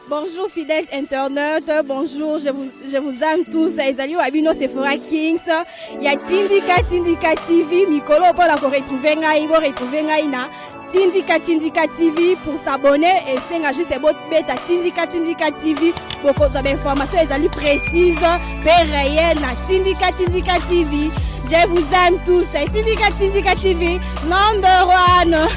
Bonjour fidèles internautes, bonjour, je vous aime tous. Ezali wa bino Sephora Kings. Ya Tindika Tindika TV, mikolo mpona ko retrouver ngai, bo retrouver ngai na Tindika Tindika TV. Pour s'abonner et senga juste bobeta Tindika Tindika TV, bokozwa ba information ezali précise pe réel na Tindika Tindika TV. Je vous aime tous. Tindika Tindika TV, number one.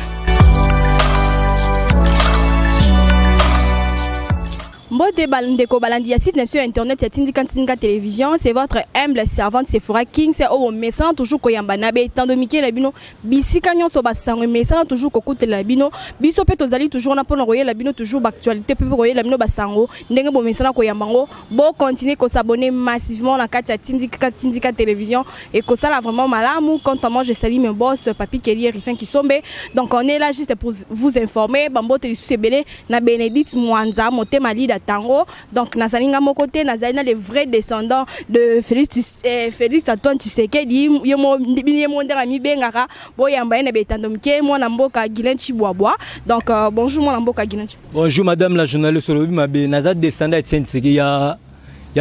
Mbote bandeko balandi ya site na biso ya internet ya Tindika Tindika Télévision. C'est votre humble servante Sephora Kings, oyo mesana toujours koyamba na betando mike na bino bisika nyonso basango emesana toujours kokutela bino. Biso mpe tozali toujours na mpona koyela bino toujours baactualité mpe koyela bino basango ndenge bomesana koyamba yango. Bocontinue kos'abonner massivement na kati ya Tindika Tindika Télévision, ekosala vraiment malamu. Quant à moi, je salue mes boss Papi Kelly et Rifin Kisombe. Donc on est là juste pour vous informer. Bambote lisusu ebele na Bénédicte Mwanza Motema Lida Tango. Donc nazali nga moko te, nazali na le vrai descendant de Félix Antoine Tshisekedi, ye mo ye mo ndenge mibengaka. Boyamba ye na betando mike, mwana mboka Guylain Chibwabwa. Donc bonjour mwana mboka Guylain Chibwabwa. Bonjour madame la journaliste. Olobi mabe, naza descendant Etienne Tshisekedi ya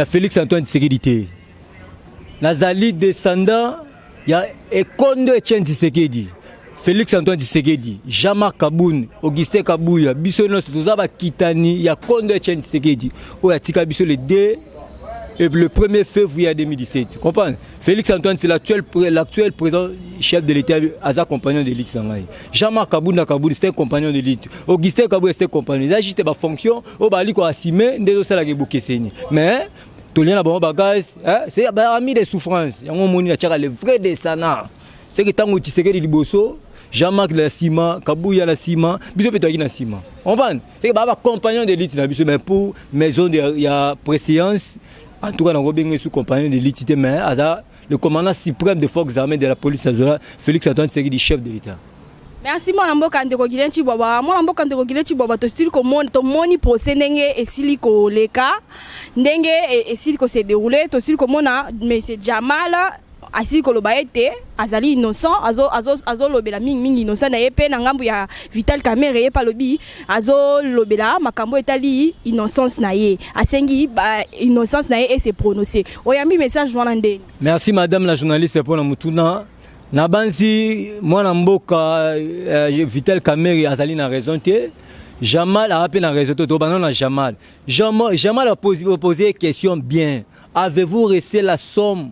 Félix Antoine Tshisekedi te. Nazali descendant ya Ekondo Etienne Tshisekedi, Félix Antoine Tshisekedi, Jean-Marc Kabund, Augustin Kabuya. Biso nyonso toza bakitani ya Kondo Etienne Tshisekedi oyo atika biso le 2 et le 1er février 2017. Comprendre, Félix Antoine, c'est l'actuel président, chef de l'État, aza compagnon de lutte na ngai. Jean-Marc Kabund Kabund, c'était un compagnon de lutte. Augustin Kabuya, c'était un compagnon. Eza juste bafonction oyo bali koassumer nde ezosalaka ebokeseni, mais tolia na bango bagaz, c'est baami de souffrance. Yango omoni natiaka le vrai descendant, c'est que ntango Tshisekedi liboso, Jean-Marc na nsima, Kabuya na nsima, biso mpe toyaki na nsima. Comprendre, c'est que baa bacompagnon de lutte na biso, mais pour maison de ya préséance, en tout cas nakobenga su compagnon de lutte te, mais aza le commandant suprême des forces armées, de la police nationale, Félix Antoine Tshisekedi, chef de l'État. Merci mwana mboka ndeko Guylain Chibwabwa. Mwana mboka ndeko Guylain Chibwabwa, tosili komona, tomoni procès ndenge esili koleka, ndenge esili kose dérouler. Tosili komona monsieur Jamal asili koloba ete azali innocent, azolobela mingimingi innocent na ye. Mpe na ngambo ya Vital Kamerhe, ye mpe alobi, azolobela makambo etali innocence na ye, asengi innocence na ye ese prononcer. Oyambi message wana ndeni? Merci madame la journaliste mpona motuna. Nabanzi mwana mboka Vital Kamerhe azali na raison te, Jamal aza mpe na raison te. Tobanda na Jamal. Jamal, Jamal a posé question bien: avez-vous reçu la somme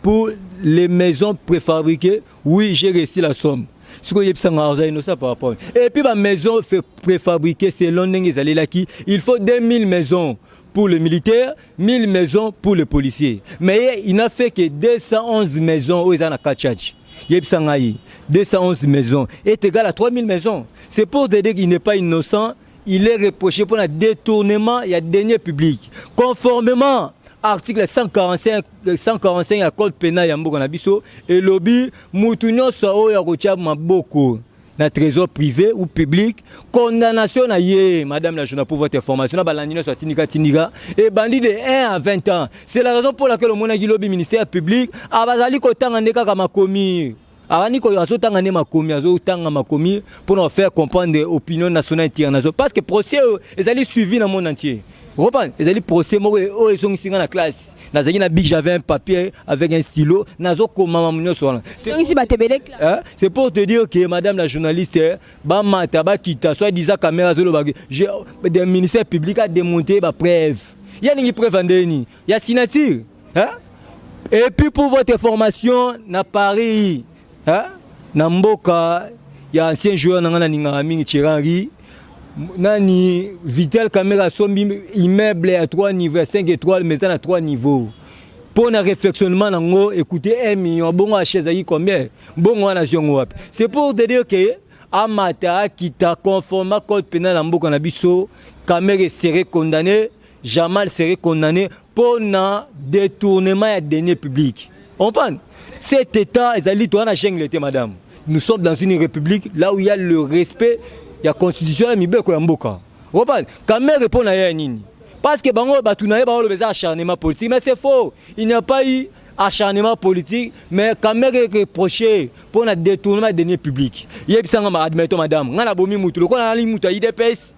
pour les maisons préfabriquées? Oui, j'ai reçu la somme. Sikoyo oyebisanga aza innocent par rapport? Et puis bamaison préfabriquées, selon ndenge ezalelaki, il faut 2000 maisons pour les militaires, 1000 maisons pour les policiers. Mais il n'a fait que 211 maisons oyo eza na Katchatch. Yebisa ngai, 211 maisons est égal à 3000 maisons. C'est pour te dire qu'il n'est pas innocent. Il est reproché pour un détournement ya deniers publics. Conformément article 145, 145 ya code pénal ya mboka na biso, elobi mutu nyonso oyo akotia maboko na trésor privé ou public, condamnation na ye, madame la journaliste, pour votre information, na balandi nyonso atindika tindika, ebandi de 1 à 20 ans. C'est la raison pour laquelle omonaki lobi ministère public abazali kotanga nde kaka makomi, abandi azotanga nde makomi, azotanga makomi mpona faire comprendre opinion nationale, internationale, parce que procès oyo ezali suivi na monde entier. Comprendre, ezali procès moko oyo ezongisi nga na classe. Nazalaki na bic, j'avais un papier avec un stylo, nazokomama nyonso wana. Ezongisi bato ebele. C'est pour te dire que madame la journaliste, bamata bakita, soit disant Kamerhe azolobaki des ministère public a démonté bapreuve ya ningi, preuve andeni ya signature, hein? Et puis pour votre information, na Paris, hein? Na mboka ya ancien joueur na nga nalingaka mingi, Thierry Henry, nani, Vital Kamerhe asombi immeuble ya 3 niveau, ya 5 étoiles, mais eza na 3 niveau. Mpo na réfectionnement nango ekute 1 million. Bongo achat ezalaki combien? Bongo wana azwi yango wapi? C'est pour te dire que amata akita, conformément code pénal ya mboka na biso, Kamerhe serait condamné, Jamal serait condamné mpo na détournement ya deniers publics. Comprendre, cet état ezali toza na jungle te, madame. Nous sommes dans une république, là où il y a le respect ya constitution ya mibeko ya mboka. Comprendre, Kamerhe mpo na ye ya nini? Parce que bango bato na ye baoloba eza acharnement politique, mais c'est faux. Il n'y a pas eu acharnement politique, mais Kamerhe est reproché mpo na détournement ya deniers publics. Yebisanga, admettons madame, ngai nabomi mutu, lokola nali mutu ya UDPS,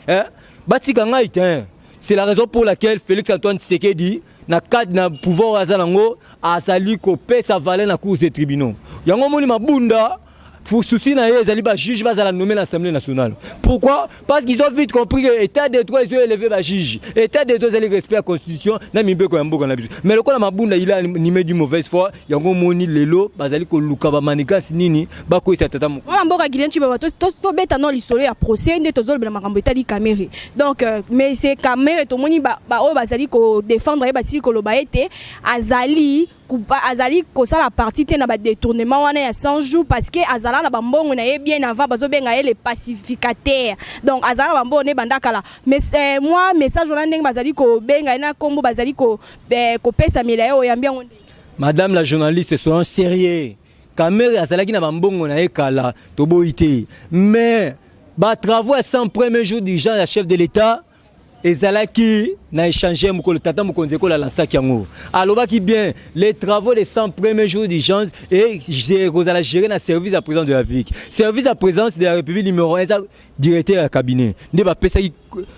batika ngai te. C'est la raison pour laquelle Félix Antoine Tshisekedi, na cadre na pouvoir aza nango, azali kopesa valeur na cours et tribunaux. Yango moni Mabunda, souci na ye ezali bajuge bazala nommé na Assemblée nationale. Pourquoi? Parce qu'ils ont vite compris que état de droit ezo élevé bajuge, état de droit ezali respect ya constitution na mibeko ya mboka na biso. Mais lokola Mabunda, il a animé du mauvaise foi, yango moni lelo bazali koluka bamanigances nini bakweyisa tata moko. Mwana mboka Guylain Tshibaba, tobeta no lisolo ya procès nde tozolobela makambo etali Kamerhe. Donc mais c'est Kamerhe, tomoni baoyo bazali kodéfendre ye basili koloba ete azali kosala partie te na badétournement wana ya 100 jours, parce que azala na bambongo na ye bien avant. Bazobenga ye le pacificateur, donc azala na bambongo ne banda kala. Mais moi, message wana, ndenge bazali kobenga ye na nkombo bazali kopesamela ye, oyambi yango ndenge? Madame la journaliste, soyons sérieux. Kamerhe azalaki na bambongo na ye kala, toboyi te. Mais batravaux ya 100 premier jour d'urgence ya chef de l'État ezalaki na échange. Mokolo tata mokonzi ekolo alansaki yango, alobaki bien: les travaux des 100 premiers jours d'urgence ekozala géré na service ya président de la République. Service ya présidence de la République numéro 1 eza directeur ya cabinet, nde bapesaki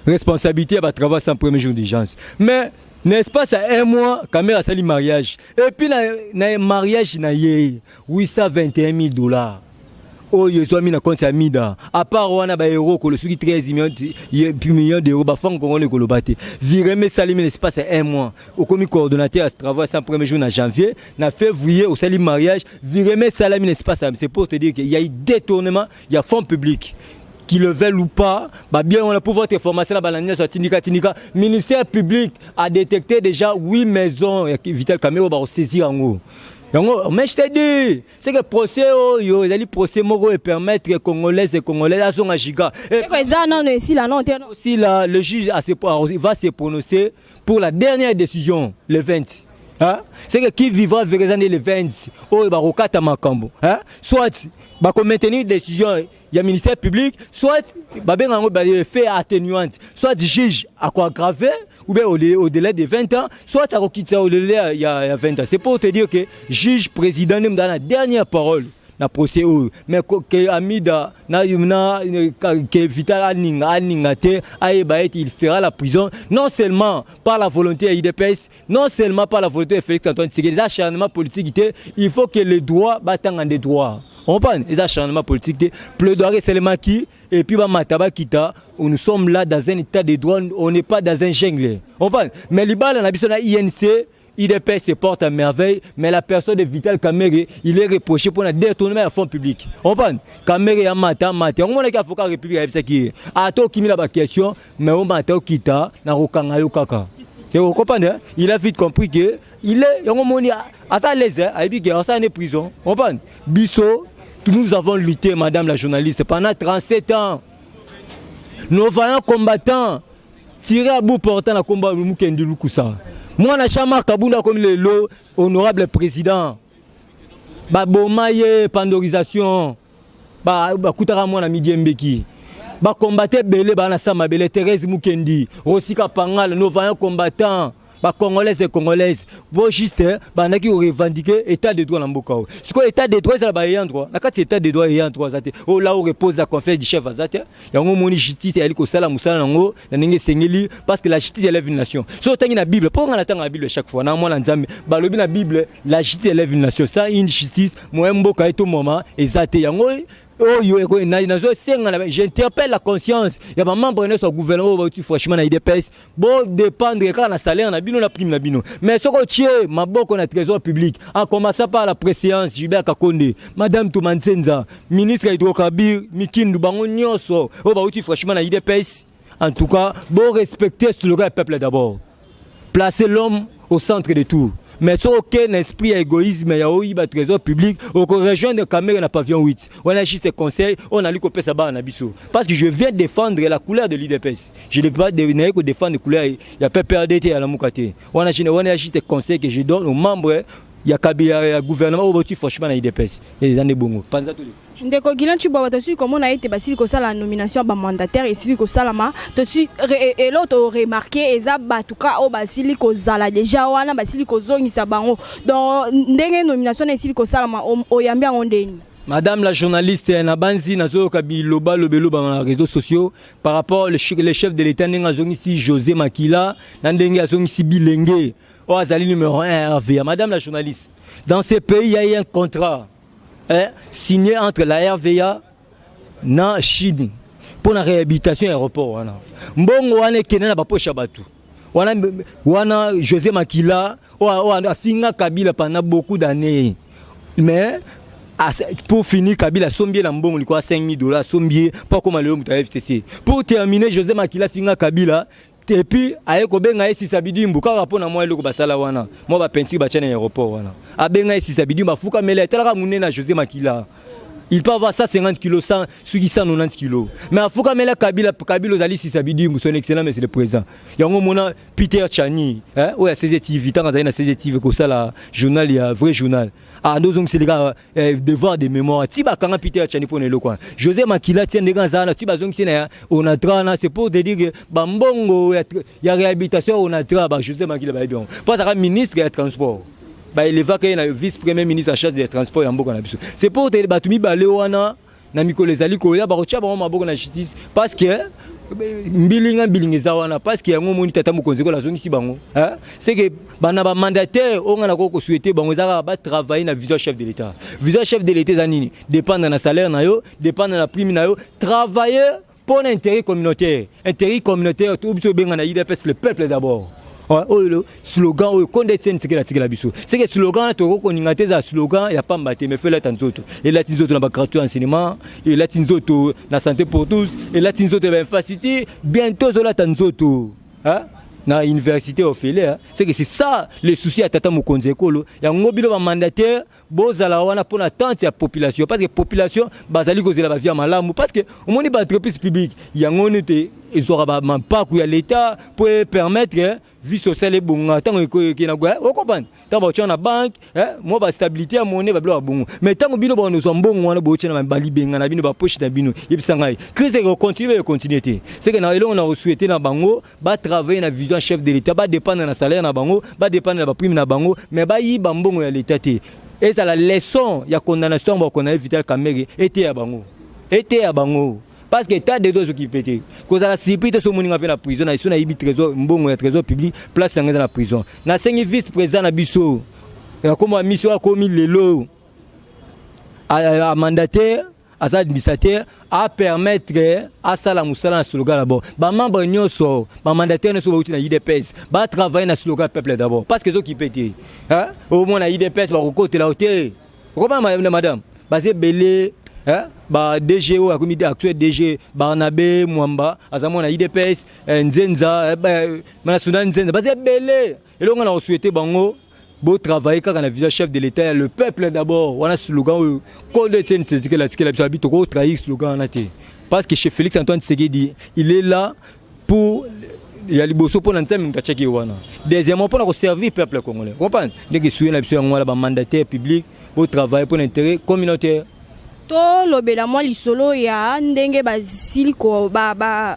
responsabilité ya batravaux ya 100 premiers jours d'urgence. Mais n'est-ce pas, ça un mois, Kamerhe asali mariage, et puis na mariage na ye, 821 000 $ oyo ezwami na compte ya Mida. À part wana, baeuro kolo soki 13 millions d'euros, bafonds congolais ekoloba te. Virement esalemi l'espace ya un mois. Okomi coordonnateur ya travaux ya 100 premier jour na janvier, na février osali mariage, virement esalami l'espace. C'est pour te dire qu'il y a eu détournement ya fonds public. Qu'ils le veulent ou pas, bah bien, on a pour votre information là, balandi nyonso tindika tindika, ministère public a détecté déjà 8 maisons Vital Kamerhe, ba saisir yango yango. Mais je te dis, c'est que procès oyo ezali procès moko epermettre Congolaise et Congolais azonga giga. Eza nano esila non te? Aussi là, le juge va se prononcer pour la dernière décision le 20, hein? C'est que qui vivra verra le 20 oyo bakokata makambo, hein? Soit bakomaintenir décision ya ministère public, soit babenga yango baeffet atténuante, soit juge akoaggrave ou bien au-delà de 20 ans, soit akokitisa au-delà ya 20 ans. C'est pour te dire que juge président nde dans la dernière parole na procès oyo. Mais ke Amida na ke Vital aninga aninga te, ayeba ete il fera la prison, non seulement par la volonté ya UDPS, non seulement par la volonté de Félix Antoine Tshisekedi. Eza acharnement politique te. Il faut que le droit batanga nde droit, comprendre. Eza acharnement politique te. Plaidoirie esalemaki et puis bamata bakita. Nous sommes là dans un état de droit, on n'est pas dans un jungle, comprendre. Mais libala na biso na UNC UDPS se porte à merveille, mais la personne de Vital Kamerhe, il est reproché pour un détournement ya fonds public. Comprendre? Kamerhe ya mata mata. On mona avocat République ayebisaki ye. Ata okimi na ba question, mais omata okita na kokanga yo kaka. C'est vous comprenez, hein? Il a vite compris que il est yango moni aza l'aise, ayebi que aza na prison. Comprendre? Biso, nous avons lutté, madame la journaliste, pendant 37 ans. Nos vaillants combattants tirés à bout portant na combat Mukendi Lukusa. Mwana Chama Kabunda comme lelo honorable président. Baboma ye pandorisation. Ba bakutaka mwana midi mbeki. Bakombate ebele baa na sa mabele, Thérèse Mukendi, Rosika Pangala, nos vaillants combattants, bacongolaise et congolaise bo juste bandaki korevendiquer état de droit na mboka oyo. Sikoyo état de droit ezala baayant droit. Na kati état de droit, ayant droit aza te. Oyo là où repose la confiance du chef aza te. Yango omoni justice eyali kosala mosala nango na ndenge esengeli, parce que la justice élève une nation. So otangi na Bible, mpo nga natanga na Bible chaque fois na mwana Nzambe, balobi na Bible: la justice élève une nation. Sans une justice, moyen mboka etomoma eza te. Yango oyo nazosenga, j'interpelle la conscience ya bamembre nyonso ya gouvernement oyo bauti franchement na UDPS. Bodépendre kaka na salaire na bino, na prime na bino, mais soki otie maboko na trésor public, en commençant par la préséance Gilbert Kakonde, madame Tomansenza, ministre ya hydrocarbure Mikindu, bango nyonso oyo bauti franchement na UDPS, en tout cas borespecter slogan ya peuple d'abord, placer l'homme au centre de tout. Mais soki okei na esprit ya égoïsme ya oyiba trésor public, okorejoindre Kamerhe na pavillon 8 wana. Juste conseil oyo nali kopesa bana na biso, parce que je viens défendre la couleur de l'UDPS, je ne pas naye kodéfendre couleur ya PPRD te, ya Lamuka te. Wana wana ya juste conseil que je donne aux membres ya kabila ya gouvernement oyo boti franchement na UDPS. Eza nde bongo panza tole. Ndeko Guylain Tshibwaba, tosili komona ete basili kosala nomination ya bamandataire, esili kosalama. Tosi eloko toremarquer eza bato ka oyo basili kozala deja wana, basili kozongisa bango. Donc ndenge nomination na esili kosalama, oyambi yango ndeni? Madame la journaliste, nabanzi nazoyoka biloba lobelo na réseaux sociaux par rapport le chef de l'État, ndenge azongisi José Makila na ndenge azongisi Bilenge oyo azali numéro 1 RVA. Madame la journaliste, dans ce pays, il y a eu un contrat, hein, signé entre la RVA na Chine mpo na réhabilitation ya aéroport wana. Mbongo wana ekende na bapoche ya bato wana. Wana José Makila oyo afinga Kabila pendant beaucoup d'années, mais pour finir, Kabila asombi ye na mbongo likolo ya 5000 $, asombi ye mpo akóma lelo moto ya FCC. Pour terminer, José Makila afinga Kabila et puis aye kobenga ye sisa bidimbu kaka mpo na mwa eloko basala wana, mwa bapeinture batia na aéroport wana. Abenga ye sisa bidimbu, afukamela. Etalaka monene na José Makila, il peut avoir 150 kilos, 100, soki 190 kilos, mais afukamela Kabila. Kabila ozali sisa bidimbu, son excellent monsieur le président. Yango mona Peter Tiani, oyo ya CGTV, ntango azali na CGTV kosala journal ya vrai journal, ah, ndozongiseli kaka devoir de mémoire. Ti bakanga Peter Tiani mpo na eloko wana, José Makila tia ndenge aza wana, ti bazongisi na Onatra wana, c'est pour te dire que bambongo ya réhabilitation ya Onatra, ba José Makila bayebi yango, mpo azalaka ministre ya transport. Baelevaka ye na vice premier ministre en charge des transports ya mboka na biso. C'est pour te bato mibale wana, na mikolo ezali koya, bakotia bango maboko na justice, parce que mbilinga mbilinga eza wana. Parce que yango omoni tata mokonzi ekola azongisi bango, c'est que bana bamandataire oyo ngai nakoki kosouhaiter bango eza kaka batravailler na vision chef de l'État. Vision chef de l'État eza nini? Dépendre na salaire na yo, dépendre na prime na yo, travailler mpo na intérêt communautaire. Intérêt communautaire to biso obenga na UDPS, le peuple d'abord. Oyo slogan oyo konde Etienne Tshisekedi atikela biso, c'est que slogan wana tokoki koninga te. Ezala slogan ya pamba te, mais fo elata nzoto. Elati nzoto na bagratuit enseignement, elati nzoto na santé pour tous, elati nzoto ya bainfrastructure, bientôt ezolata nzoto na université ofele. C'est que c'est ça le souci ya tata mokonzi ekolo. Yango bino bamandataire bozala wana mpona attente ya population, parce que population bazali kozela bavie ya malamu, parce que omoni baentreprise publique yango nete ezwaka mampaku ya l'État mpo permettre vie sociale ebonga. Ntango ekena, okomprendre, ntango baotia na banque mwa bastabilité ya monnaie, babiloko ya bongo. Mais ntango bino bakozwa mbongo wana, botia na balibenga na bino, bapoche na bino, yebisa ngai, crise ekocontinue, ekontinue te. C'est que na elongo na kosouhaiter na bango, batravaille na vision chef de l'État, badépendre na salaire na bango, badépendre na baprime na bango, mais bayiba mbongo ya l'État te. Ezala leçon ya condamnation bakondamne Vital Kamerhe, eteya bango, eteya bango, parce que état de droit ezoki mpe te kozala surpris te. So omoninga mpe na prison na so nayibi trésor, mbongo ya trésor public, place na ngai eza na prison. Nasengi vice président na biso na kombo ya miso akomi lelo amandataire, aza administrateur, apermettre asala mosala na slogan d'abord. Bamembre nyonso, bamandataire nyonso bauti na UDPS, batravaille na slogan peuple d'abord, parce que ezokipe te. Omona UDPS bakokotela te, okobana madame, baza ebele. Ba DG oyo akomi actuel DG, Barnabe Mwamba, aza mwana UDPS, Nzenza national Nzenza, baza ebele. Elongo na kosouhaiter bango, botravaille kaka na vision chef de l'État ya le peuple d'abord. Wana slogan oyo konde Etienne Tshisekedi atikela biso, abi tokotrahir slogan wana te, parce que chez Félix Antoine Tshisekedi, il est là pour ya liboso mpo na Nzambe moto atiaki ye wana, deuxièmement mpona koservir peuple congolais. Comprendre ndenge esuye na biso yango wana, bamandataire public botravaille mpo na intérêt communautaire. Tolobela mwa lisolo ya ndenge basili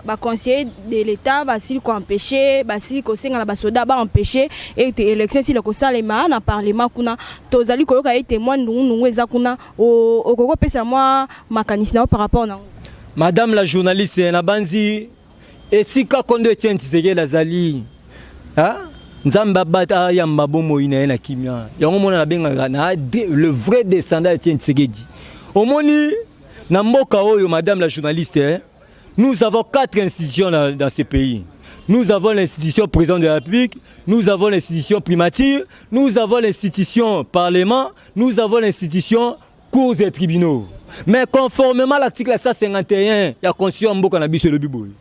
baconseiller de l'État basili koempêche, basili kosenga na basoda baempêche ete élection esili kosalema na parlement kuna. Tozali koyoka ete mwa ndungunundungu eza kuna. Okoki kopesa mwa makanisi na yo par rapport nango? Madame la journaliste, nabanzi esika kondo Etienne Tshisekedi azali, Nzambe abata ayamba bomoi na ye na kimia. Yango mona nabengaka na le vrai descendant Etienne Tshisekedi. Omoni na mboka oyo, madame la journaliste, hein, nous avons quatre institutions dans ce pays. Nous avons l'institution président de la République, nous avons l'institution primature, nous avons l'institution parlement, nous avons l'institution cours et tribunaux. Mais conformément à l'article 151 ya constitution ya mboka na biso, elobi boye: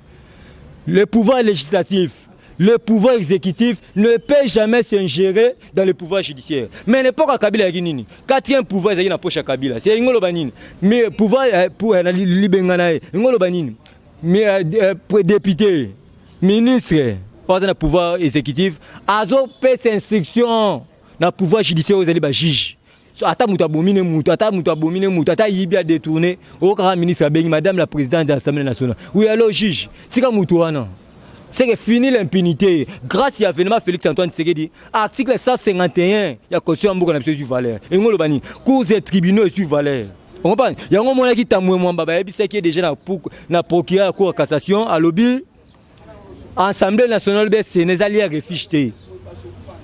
le pouvoir législatif, le pouvoir exécutif ne peut jamais s'ingérer dans le pouvoir judiciaire. Mais l'époque ya Kabila yaki nini? Quatrième pouvoir ezalaki na poche ya Kabila. C'est lingo loba nini? Mais pouvoir pour na libenga na ye, lingo loba nini? Mais député, ministre, oza na pouvoir exécutif, azopesa instruction na pouvoir judiciaire oyo ezali bajuge. So, ata moto abomi ne moto, ata moto abomi ne moto, ata ayibi, adétourné, okaka ministre abengi madame la présidente de l'Assemblée nationale, oui, alors juge tika moto wana. C'est que fini l'impunité. Grâce à avènement Félix Antoine Tshisekedi, article 151 ya constitution ya mboka na biso ezwi valeur. Engo loba nini? Cours et tribunaux ezwi valeur. Ocomprendre? Yango omonaki Tambwe Mwamba, bayebisaki ye déjà na procureur ya Cour ya cassation, alobi Assemblée nationale be Sénat ezali ya refuge te.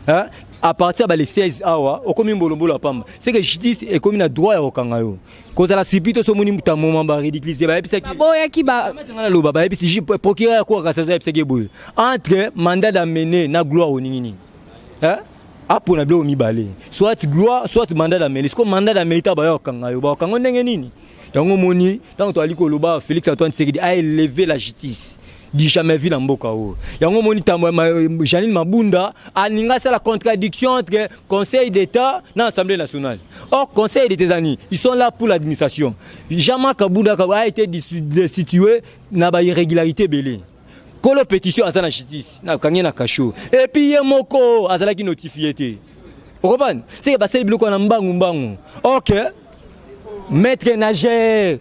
Hein? À partir ya le 16 awa, okomi mbolombolo ya pamba. C'est que justice ekomi na droit ya kokanga yo. Kozala surpris to somoni Tambwe Mwamba ridiculise, bayebisaki Baboyaki ba nga naloba, bayebisi procureur ya Cour ya cassation, ayebisaki boye: entre mandat d'amener na gloire, oningi nini? Hein? Apona biloko mibale, soit gloire, soit mandat d'amener. Siko mandat d'amener, ta baya kokanga yo, bakokanga ndenge nini? Yango omoni, ntango toali koloba, Félix Antoine Tshisekedi a élevé la justice du jamais vu na mboka oyo. Yango omoni, Janine Mabunda aninga asala contradiction entre Conseil d'État na Assemblée nationale. Or Conseil d'État ezani, ils sont là pour l'administration. Jean-Marc Kabunda a été destitué na bairrégularité ebele. Kolo pétition aza na justice, nakangi na cachot, et puis ye moko azalaki notifié te. Okopane seke basali biloko na mbangu mbangu. Ok, maître nageur,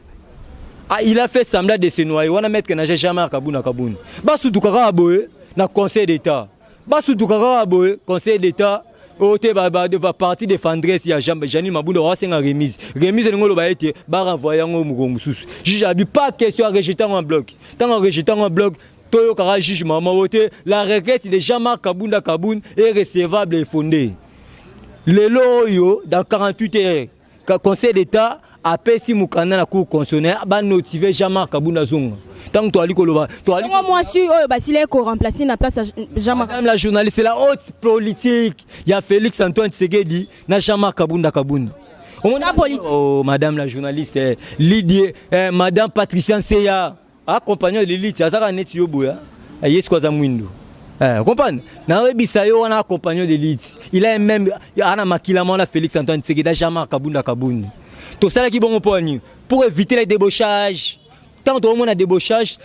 ah, il a fait semblant de se noyer wana. Maître nageur Jean-Marc Kabunda Kabunda, basutuka kaka boye na Conseil d'État, basutuka kaka boye Conseil d'État oyo te. Bapartie défendresse ya Janine Mabunda basenga remise. Remise elingi oloba ete barenvoye yango mokolo mosusu. Juge abi pas question, arejeter yango en bloc. Ntango arejeter yango en bloc, toyokaka juge mama oyo te: la requête de Jean-Marc Kabunda Kabund est recevable et fondée. Lelo oyo, dans 48 heures, Conseil d'État apesi mokanda na Cour constitutionnelle, banotifie Jean-Marc Kabunda zonga. Ntango toali koloba, toali Mwasi oyo basili koremplacer na place ya Jean-Marc? Madame la journaliste, c'est la haute politique ya Félix Antoine Tshisekedi na Jean-Marc Kabunda Kabunda. Politique. Oh, madame la journaliste, eh, Lydie, eh, madame Patricia Nseya, accompagnant de l'élite, azaka neti yo boya, ye siko aza mwindu. Eh, comprendre? Nayebisa yo wana, compagnon d'élite, il a même ana makila mwana Félix Antoine Tshisekedi, Jean-Marc Kabunda Kabunda. Tosalaki bongo mpo nini? Pour éviter le débauchage. Tant toomona débauchage,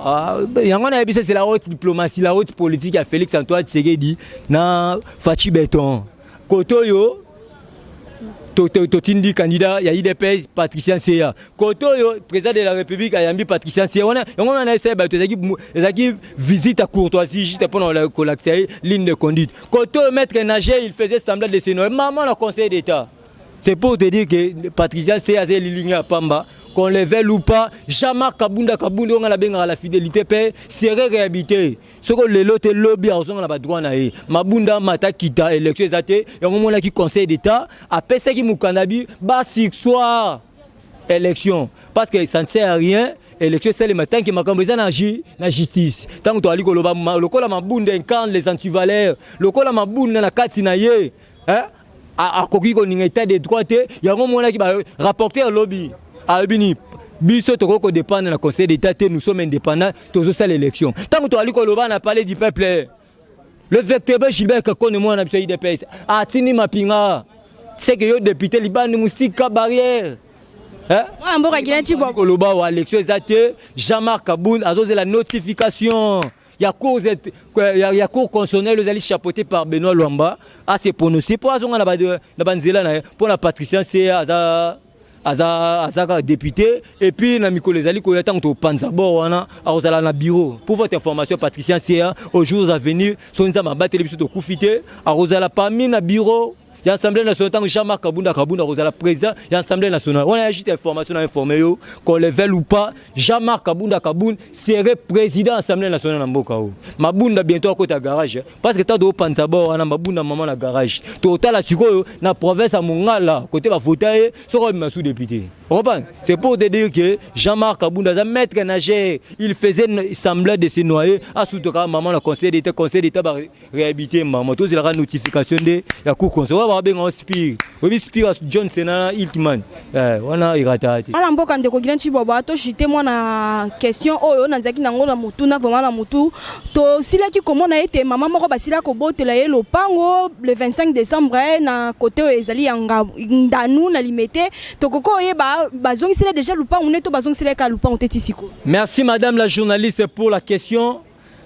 ah, yango nayebisa, c'est la haute diplomatie, la haute politique ya Félix Antoine Tshisekedi na Fatshi Béton. Kote oyo totindi candidat ya UDPS Patricien Seya, kote oyo président de la République ayambi Patricien Seya wana. Yango wana nayebisa bato, ezalaki visite ya courtoisie, juste mpona kolakisa ye ligne de conduite. Kote oyo maître nageur, il faisait semblant de se noyer, maman na Conseil d'État. C'est pour te dire que Patricien Seya aza elilingi ya pamba. Qu'on le veuille ou pas, Jean-Marc Kabunda Kabunda oyo nga nabengaka la fidélité mpe serait réhabilité. Soki lelo te, lobi azonga na badroit na ye. Mabunda mata kita, élection eza te. Yango omonaki Conseil d'État apesaki mokanda bi basurseoir élection, parce que ça ne sert à rien élection esalema tant que makambo eza na justice. Ntango toali koloba, lokola Mabunda incarne les antivaleurs, lokola Mabunda na kati na ye, akoki koninga état de droit te. Yango omonaki rapporteur alobi, alobi nini? Biso tokoki kodépendre na Conseil d'État te, nous sommes indépendants, tozosala élection. Ntango toali koloba na Palais du peuple, le vecteur Gilbert Kakone, mwana biso UDPS, atindi mapinga seke yo député libandi mosika barrière. Mwana mboka Guylain Tshibwabwa. Koloba wa élection eza te. Jean-Marc Kabund azozela notification ya Cour constitutionnelle, ezali chapeauté par Benoît Lwamba, ase prononcer mpo azonga na banzela na ye. Mpo na Patricien se aza kaka député, et puis na mikolo ezali koya, ntango topanza bord wana, akozala na bureau. Pour votre information, Patricien Seya, aux jours à venir, so Nzambe abateli biso, tokufi te, akozala parmi na bureau ya Assemblée nationale ntango Jean-Marc Kabunda Kabunda akozala président ya Assemblée nationale. Wana ya juste information na informé yo. Qu'on le veuille ou pas, Jean-Marc Kabunda Kabund serait président Assemblée nationale na mboka oyo. Mabunda bientôt akota garage, parce que ntango tokopanza bord wana, Mabunda mama na garage. Totala sikoyo na province ya Mongala, kote bavota ye, soki obima sous député. Comprends? C'est pour te dire que Jean-Marc Kabunda aza maître nageur. Il faisait semblant de se noyer, asutaka mama na Conseil d'État. Conseil d'État baréhabilité mama. Tozelaka notification nde ya Cour conseil oyo babenga Spire. Oyebi Spire, John Sena Iltman wana ekata te. Mwana mboka, ndeko Guylain Tshibwabwa, toshite mwana question oyo nazalaki nango na motu na vraiment na motu. Tosilaki komona ete mama moko basila kobotela ye lopango le 25 décembre na kote oyo ezali ya Ndanu na Limete. Tokoki oyeba bazongisela déjà lupango ne to bazongisela kaka lupango te ti sikoyo? Merci, madame la journaliste, pour la question.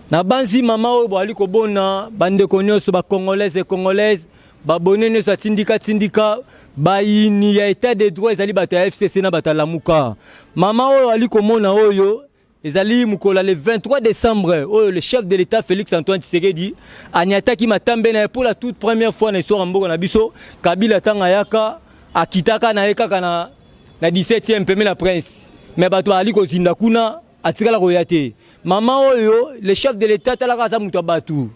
Na banzi mama oyo boali kobona, bandeko nyonso bacongolaise et congolaise, babone nyonso atindika tindika, bayini ya état de droit ezali bato ya FCC na bato ya Lamuka. Mama oyo ali komona oyo ezali mokolo le 23 décembre oyo, le chef de l'État Félix Antoine Tshisekedi aniataki matambe na ye pour la toute première fois na histoire ya mboka na biso. Kabila ntango ayaka, akitaka na ye kaka na Na 17e pembe na Prince, mais bato bazali kozinda kuna, atikala koya te. Mama oyo, le chef de l'État talaka, aza moto ya bato.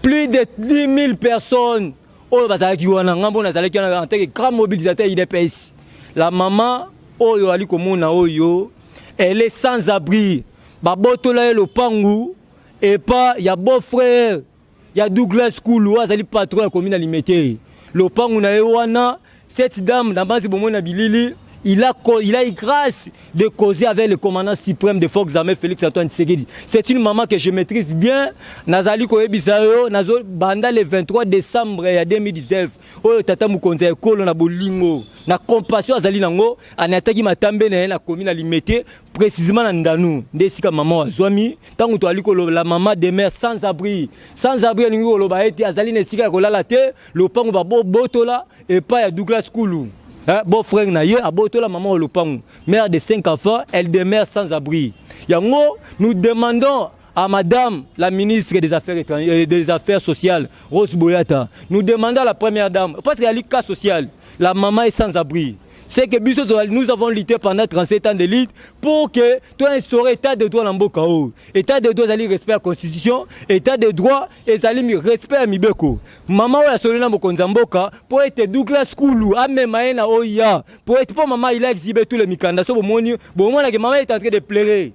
Plus de 10 000 personnes oyo bazalaki wana, ngambo nazalaki wana en tant que grand mobilisateur UDPS. La mama oyo ali komona oyo, elle est sans abri. Babotola ye lopangu epa ya beau frère ya Douglas Kulu, oyo azali patron ya commune ya Limete. Lopangu na ye wana, cette dame na basi bomoi na bilili, il a eu grâce de causer avec le commandant suprême des forces armées, Félix Antoine Tshisekedi. C'est une maman que je maîtrise bien. Nazali koyebisa yo, nazo banda le 23 décembre ya 2019. Oyo tata mokonzi ya ekolo, na bolingo, na compassion azali nango, anataki matambe na ye na commune na Limete, précisément na Ndanu, nde esika mama azwami. Ntango toali koloba, la mama demeure sans abri. Sans abri alingi koloba ete azali na esika ya kolala te. Lopango babobotola epai ya Douglas Kulu, hein, beau frère na ye, abotola mama oyo lopango. Mère de cinq enfants, elle demeure sans abri. Yango nous demandons à madame la ministre des Affaires étrangères, des Affaires sociales, Rose Boyata. Nous demandons à la première dame, parce qu'il y a le cas social, la maman est sans abri. C'est que biso, nous avons lutté pendant 37 ans de lutte pour que to instaurer état de droit na mboka oyo. État de droit ezali respect ya constitution, état de droit ezali respect ya mibeko. Mama oyo asoli na mokonzi ya mboka mpo ete Douglas Kulu amema ye na oya, po ete mpo mama, il a exhibé tous les mikanda. So bomoni, bomonake mama est en train de pleurer,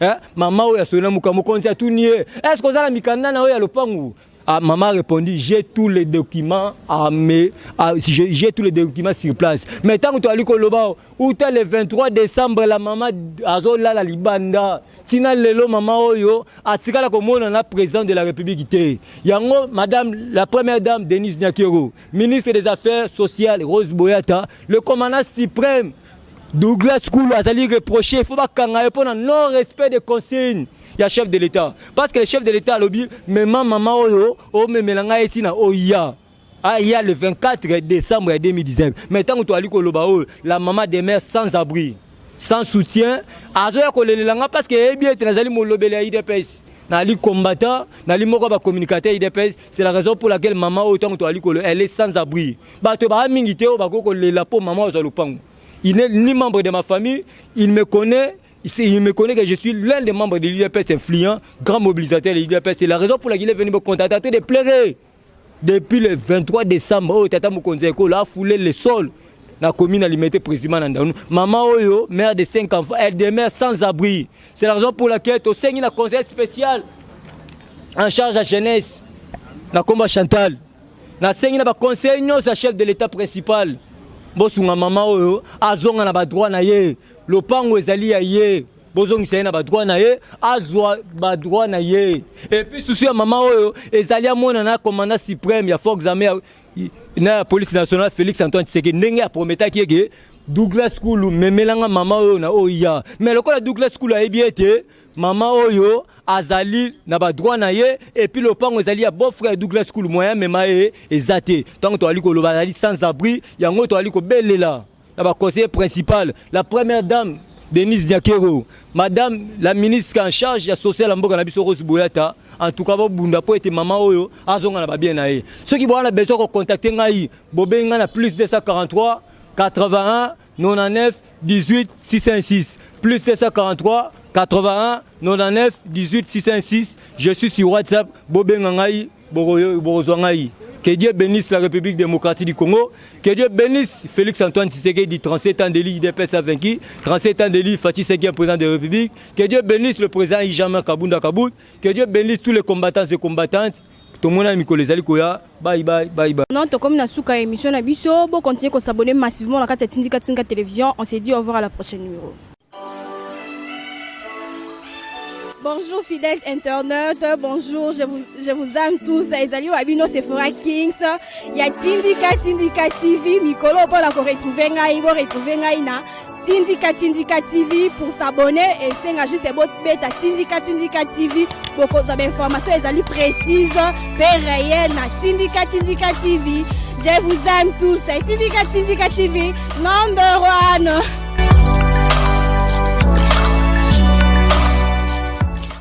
hein? Mama oyo asoli na mokonzi, atuni ye: est ce que oza na mikanda na oyo ya lopangu? Ah, maman a répondu: j'ai tous les documents à mes, à, j'ai tous les documents sur place. Mais tant que tu as lu koloba, uta le 23 décembre, la maman azolala libanda. Tina lelo, mama oyo atikala komona na président de la République te. Yango madame la première dame Denise Nyakeru, ministre des Affaires sociales Rose Boyata, le commandant suprême Douglas Kulu azali reproché, il faut bakanga ye mpona non respect des consignes ya chef de l'État, parce que le chef de l'État alobi: mema mama oyo, omemela ngai ntina oya aya le 24 décembre ya 2019. Mais ntango toali koloba oyo, la mama demeure sans abri, sans soutien. Azoya kolelela nga parce que eyebi ete nazali molobeli ya UDPS, nali combattant, nali moko ya bacommunicateur UDPS. C'est la raison pour laquelle mama oyo, ntango toali koloba, elle est sans abri. Bato baa mingi te oyo bakoki kolela mpo mama oyo azwa lopango. Il n'est ni membre de ma famille, il me connaît, il me connaît que je suis l'un des membres de l'UDPS influent, grand mobilisateur de l'UDPS. C'est la raison pour laquelle il est venu me contacter, en train de pleurer. Depuis le 23 décembre, oh, Tata Mokonzi Ekolo a foulé le sol. Na commune Limete, président na Ndanu. Maman oyo, mère de cinq enfants, elle demeure sans abri. C'est la raison pour laquelle tosengi na conseil spécial en charge à jeunesse, na komba Chantal. Na sengi na ba conseil nyonso ya chef de l'État principal. Bosunga mama oyo azonga na badroit na ye. Lopango ezali ya ye, bozongisa ye na badroit na ye, azwa badroit na ye. Et puis souci ya mama oyo ezali amona na commandant suprême ya force armée na ya police nationale, Félix Antoine Tshisekedi, ndenge aprometaki eke Douglas Kulu memelanga mama oyo na oyo ya. Mais lokola Douglas Kulu ayebi ete mama oyo azali na badroit na ye, et puis lopango ezali ya beau frère Douglas Kulu, moyen mema ye eza te. Ntango toali koloba, azali sans abri. Yango toali kobelela na baconseiller principal, la première dame Denise Nyakeru, madame la ministre en charge ya social ya mboka na biso, Rose Boyata. En tout cas, bobunda mpo ete mama oyo azonga na babien na ye. Soki boza na besoin kocontacte ngai, bobengi ngai na plus 243 81 99 18 606, plus 243 81 99 18 606. Je suis sur WhatsApp, bobenga ngai, bokozwa ngai. Que Dieu bénisse la République démocratique du Congo. Que Dieu bénisse Félix Antoine Tshisekedi, 37 ans de l'UDPS a vaincu, 37 ans de l'île Fatshi 5e président de la République. Que Dieu bénisse le président Jean-Marc Kabunda Kabout. Que Dieu bénisse tous les combattants et combattantes. Tomona mikolo ezali koya. Bye bye, bye bye. Non, tokomi na suka ya émission na biso. Bocontinue kos'abonner massivement na kati ya Tindika Tindika Télévision. On se dit au revoir à la prochaine numéro. Bonjour fidèles internautes, bonjour, je vous aime tous. Ezali wa bino Sephora Kings ya Tindika Tindika TV. Mikolo mpona koretrouve ngai, boretrouve ngai na Tindika Tindika TV. Pour s'abonner, esenga juste bobeta Tindika Tindika TV, bokozwa bainformation ezali précise mpe réel na Tindika Tindika TV. Je vous aime tous. Tindika Tindika TV number one.